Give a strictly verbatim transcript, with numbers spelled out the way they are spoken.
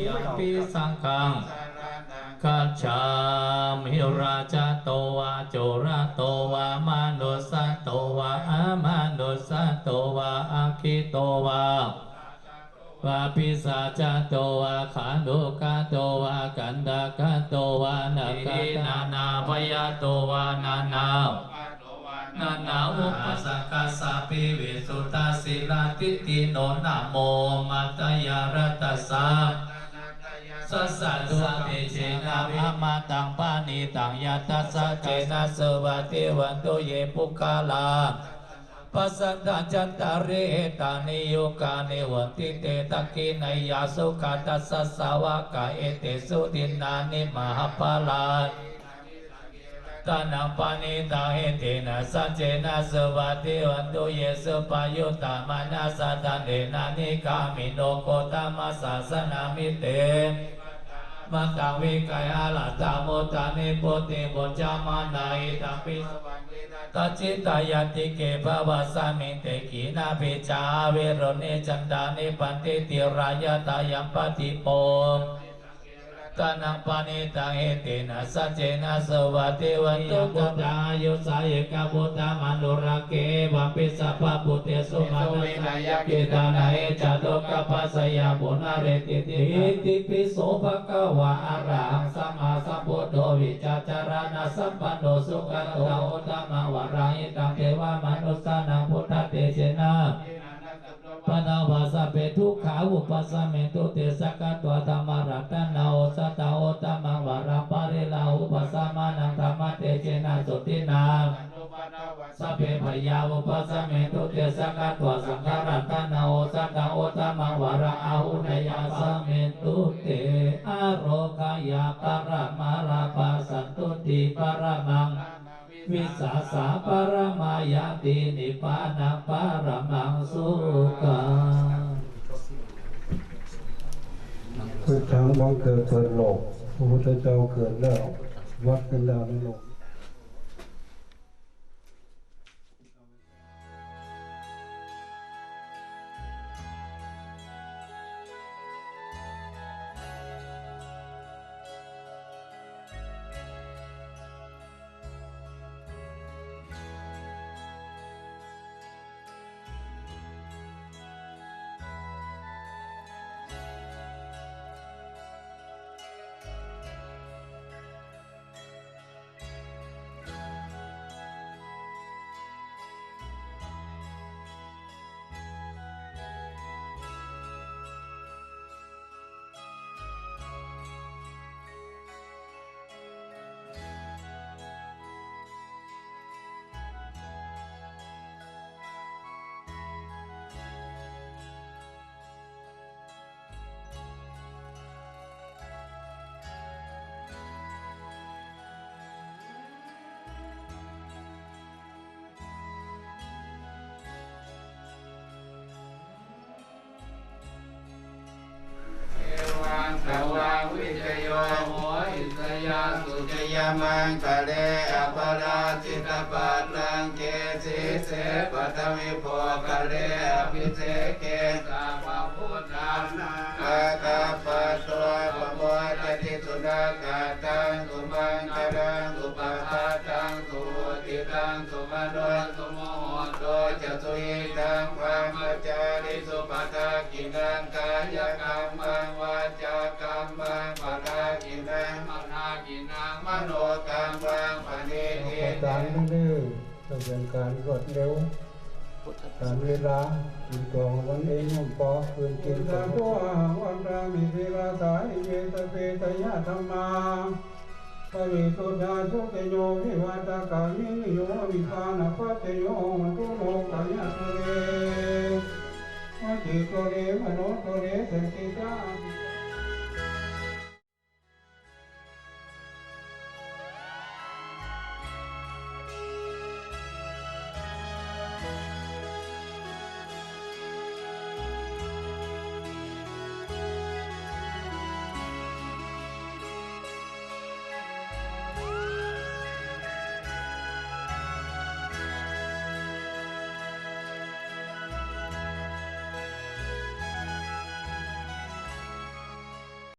Yampi saṅghaṃ saraṇaṃ gacchāmi, rājato vā corato vā manussato vā amanussato vā aggito vā vā pisācato vā khāṇukato vā kaṇṭakato vā nāgato vā nānābhayato vā nānā nānā upasakassapi visuddhasīladiṭṭhino namo mātayaraṇatassa sādhu tejena amataṃ paṇītaṃ yathāsaccena suvatthi hotu. Ye puggalā passaṭṭhā cattāri etāni yugāni honti te dakkhiṇeyyā sugatassa sāvakā, etesu dinnāni mahapphalāni ratanaṃ paṇītaṃ, etena saccena suvatthi hotu. Ye suppayuttā manasā daḷhena nikkāmino gotamasāsanamhi, te amataṃ vigayha laddhā mudhā nibbutiṃ bhuñjamānā, idampi so vanaṃ viratacittā ñātike bhavasmiṃ te khīṇabījā avirūḷhichandā nibbanti dhīrā yathāyampadīpo ratanaṃ paṇītaṃ, etena saccena suvatthi hotu. Buddhā āyusā ekaputtamanurakkhe, evampi sabbabhūtesu mānasā viññāya gedhaṃ, na hi jātu gabbhaseyyaṃ punaretīti. Itipi so bhagavā arahaṃ sammāsambuddho vijjācaraṇasampanno sugato uttamaṃ varaṃ hitaṃ devamanussānaṃ buddhatejena paṭṭhānā sabbe dukkhā vūpasamentu te. Sakkatvā dhammaratanaṃ osathaṃ uttamaṃ varaṃ pariḷāhūpasamanaṃ dhammatejena sotthinā sabbe bhayā vūpasamentu te. Sakkatvā saṅgharatanaṃ osathaṃ uttamaṃ varaṃ āhuneyyaṃ vūpasamentu te. Ārogyā paramā lābhā santuṭṭhī paramaṃ vissāsā paramā ñātī nibbānaṃ paramaṃ sukhaṃ. พุทธัง บังเกิดเปิดโลก พระพุทธเจ้าเกิดแล้ว วัดขึ้นแล้วในโลกEvaṃ tvaṃ vijayo hohi jayassu jayamaṅgale, aparājitapallaṅke sīse paṭhavipokkhare, abhiseke sabbabuddhānaṃ aggappatto pamodati. Sunakkhattaṃ sumaṅgalaṃ supabhātaṃ suhuṭṭhitaṃ sukhaṇo sumuhutto ca suyiṭṭhaṃ brahmacārisu, padakkhiṇaṃ kāyakammaṃ vācākammaṃ padakkhiṇaṃ, padakkhiṇaṃ manokammaṃ paṇidhi ประสานเด้อ จะเป็นการรวดเร็ว การเวลา กินตัวของมันเอง ย่อมพอ คืนกินตัว Sādhu ahaṃ vandāmi sīlassa ike sabbe jayadhammā, pavisuddhā sūciyo vivatthakā, viññū nibbānapaccayo hotu nokāyatthave, vacitthave manottave. Santi ca